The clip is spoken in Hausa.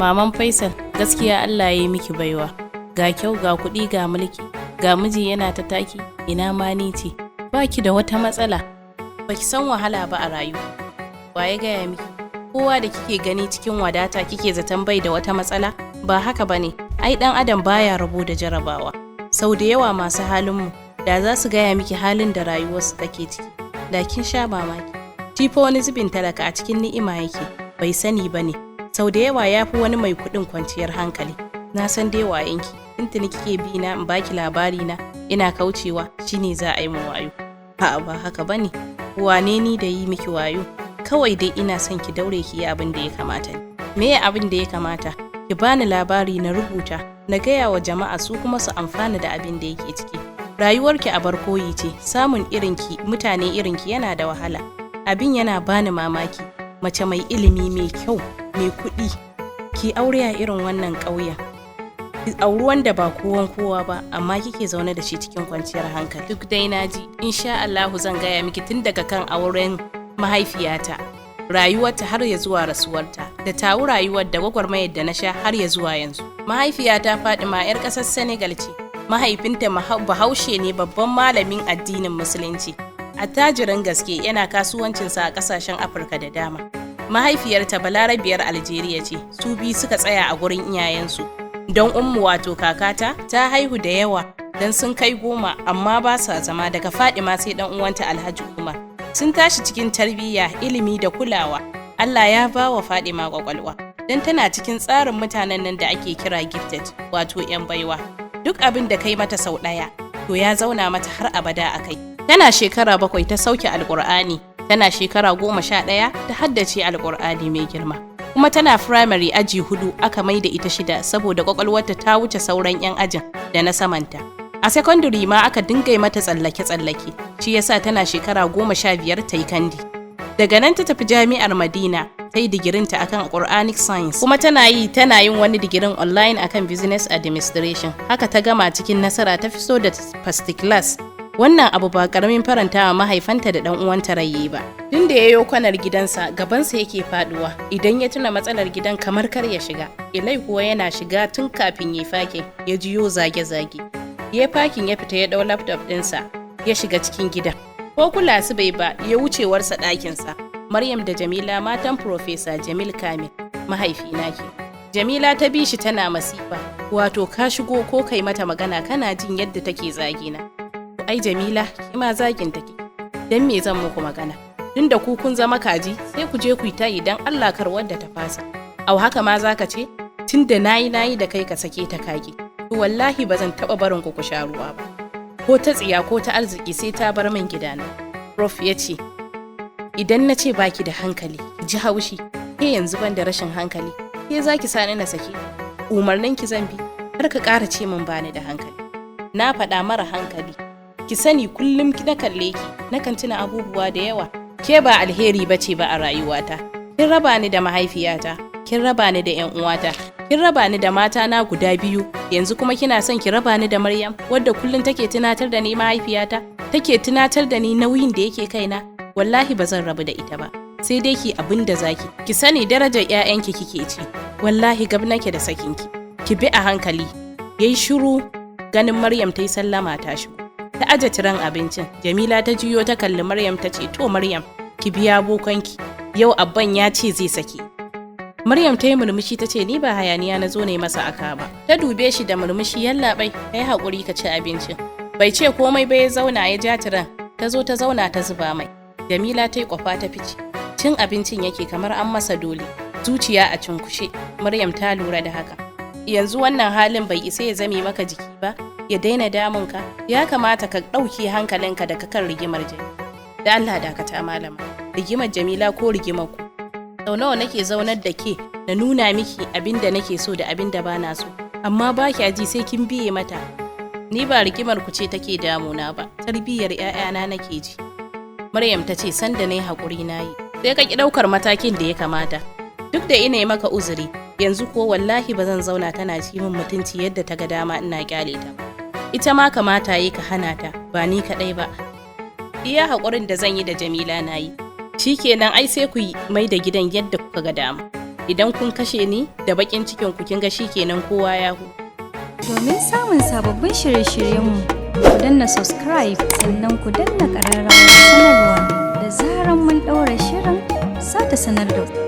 Maman Faisal, gaskiya Allah ya yi miki baiwa. Ga kyau, ga kuɗi, ga mulki, ga miji yana ta taki, ina ma ni ce. Ba ki da wata matsala, ba ki san wahala ba a rayuwa. Wa ya gaya miki? Kowa da kike gani cikin wadata kike zaton bai da wata matsala, ba haka ba ne. Ai ɗan adam baya rabo da jarabawa. Sau da yawa masu halinmu, da za su gaya miki halin da rayuwarsu take ciki, da kin sha mamaki. Shi fa wani zubin talaka a cikin ni'ima yake, bai sani ba ne. Sau da yawa ya fi wani mai kuɗin kwanciyar hankali. Na san dai wayanki, tuntuni kike bi na in baki labari na ina kaucewa shine za a yi mu wayo. A'a, ba haka bane. Wane ni da yi miki wayo? Kawai dai ina son ki daure ki yi abin da ya kamata. Me ya abin da ya kamata? Ki bani labari na rubuta, na gaya wa jama'a su kuma su amfana da abin da yake ciki. Rayuwarki a bar koyi ce, samun irinki, mutane irinki yana da wahala. Abin yana bani mamaki. Mace mai ilimi, mai kyau, mai kuɗi, ki aure a irin wannan ƙauyen. Ki auri wanda ba kowan kowa ba, amma kike zaune da shi cikin kwanciyar hankali. Duk dai na ji, insha Allahu zan gaya miki tun daga kan auren mahaifiyata, rayuwarta har ya zuwa rasuwarta, da tawu rayuwar da gwagwarmayar da na sha har ya zuwa yanzu. Mahaifiyata Fadima 'yar ƙasar Senegal ce, mahaifinta Bahaushe ne, babban malamin addinin Musulunci. Attajirin gaske, yana kasuwancinsa a ƙasashen Afirka da dama. Mahaifiyarta Balarabiyar Algeria ce, su biyu suka tsaya a gurin iyayensu. Don Ummu, wato kakata, ta haihu da yawa don sun kai 10, amma ba sa zama, daga Fadima sai dan uwanta Alhaji Umar. Sun tashi cikin tarbiyya, ilimi da kulawa. Allah ya ba wa Fadima kwakwalwa. Don tana cikin tsarin mutanen nan da ake kira gifted, wato 'yan baiwa. Duk abin da kai mata sau ɗaya, to ya zauna mata har abada a kai. Tana shekara 7 ta sauke Alƙur'ani, tana shekara 11 ta haddace Alƙur'ani mai girma. Kuma tana firamare aji 4 aka mai da ita 6 saboda kwakwalwarta ta wuce sauran 'yan ajin da na samanta. A secondary ma aka dinga mata tsallake-tsallake, shi yasa tana shekara 15 ta yi kandi. Daga nan ta tafi jami'ar Madina, ta yi digirinta akan Quranic Science, kuma tana yi tana yin wani digirin online akan Business Administration. Haka ta gama cikin nasara, ta fito da first class. Wannan abu ba karamin farantawa mahaifanta da dan uwanta rai ba. Tun da yayo kwanar gidansa, gabansa yake faduwa idan ya tuna matsalar gidan, kamar kar ya shiga. Ilai kuwa yana shiga, tun kafin ya fakin ya jiyo zage-zage. Ya fakin, ya fita, ya dau laptop ɗinsa, ya shiga cikin gidan. Ko kula su bai ba, ya wucewarsa ɗakinsa. Maryam da Jamila, matan Profesa Jamil Kamil, mahaifina ke. Jamila ta bi shi tana masifa, wato ka shigo ko kai mata magana kana jin yadda take zagina. Ai Jamila, ki ma zagin take. Dan me zan muku magana? Tunda ku kun zama kaji, sai ku je ku yi tayi, dan Allah kar wadda ta fasa. Au, haka ma zaka ce? Tunda nayi nayi da kai ka sake ta kaki. To wallahi ba zan taba barin ku ku sha ruwa ba. Ko ta tsiya ko ta arziki sai ta bar min gidana. Prof ya ce, idan na ce baki da hankali, ki ji haushi, ke yanzu ban da rashin hankali, ke za ki sani na sake? Umarnin ki zan bi, har ka ƙara ce min bani da hankali. Na faɗa mara hankali. Ki sani kullum na kalle ki, nakan tuna abubuwa da yawa. Ke ba alheri ba ce ba a rayuwata. Kin raba ni da mahaifiyata, kin raba ni da 'yan uwata, kin raba ni da mata na guda biyu, yanzu kuma kina son ki raba ni da Maryam, wadda kullum take tunatar da ni mahaifiyata, take tunatar da ni nauyin da yake kaina. Wallahi ba zan rabu da ita ba. Sai dai ki abin da zaki. Ki sani darajar 'ya'yanki kike ci. Wallahi gab nake da sakinki. Ki bi a hankali. Yayi shiru ganin Maryam ta yi sallama ta shigo. Ta aje tiran abincin. Jamila ta juyo ta kalli Maryam ta ce, "To Maryam, ki biya bokanki. Yau abban ya ce zai sake." Maryam ta yi murmushi ta ce, "Ni ba hayaniya na zo ne masa aka ba." Ta dube shi da murmushi, "Yallaɓai, ka yi haƙuri ka ci abincin." Bai ce komai ba, ya zauna ya ja tiran. Ta zo ta zauna ta zuba mai. Jamila ta yi kwafa ta fice. Cin abincin yake kamar an masa dole. Zuciya a cunkushe. Maryam ta lura da haka. "Yanzu wannan halin bai isa ya zame maka jiki ba, ya daina damunka, ya kamata ka ɗauke hankalinka daga kan rigimar Jamila." "Da Allah dakata malama, rigimar Jamila ko rigimar ku? Sau nawa nake zaunar da ke na nuna miki abin da nake so da abin da bana so, amma ba kya ji sai kin biye mata. Ni ba rigimar ku ce take damuna ba, tarbiyyar 'ya'yana nake ji." Maryam ta ce, "Sanda na yi haƙuri na yi, sai ka ki ɗaukar matakin da ya kamata. Duk da ina yi maka uzuri, Yanzu ko wallahi ba zan zauna tana ci min mutunci yadda ta ga dama ina kyale ta. Ita ma kamata yi ka hana ta, ba ni kaɗai ba. Iya haƙurin da zan yi da Jamila na yi. Shikenan ai sai ku mai da gidan yadda kuka ga dama. Idan kun kashe ni da baƙin cikin ku, kin ga shikenan, kowa ya hu. Domin samun sababbin shirye-shiryenmu, ku danna subscribe, sannan ku danna ƙararrawar sanarwa. Da zaran mun ɗaura shirin, za ta sanar da ku.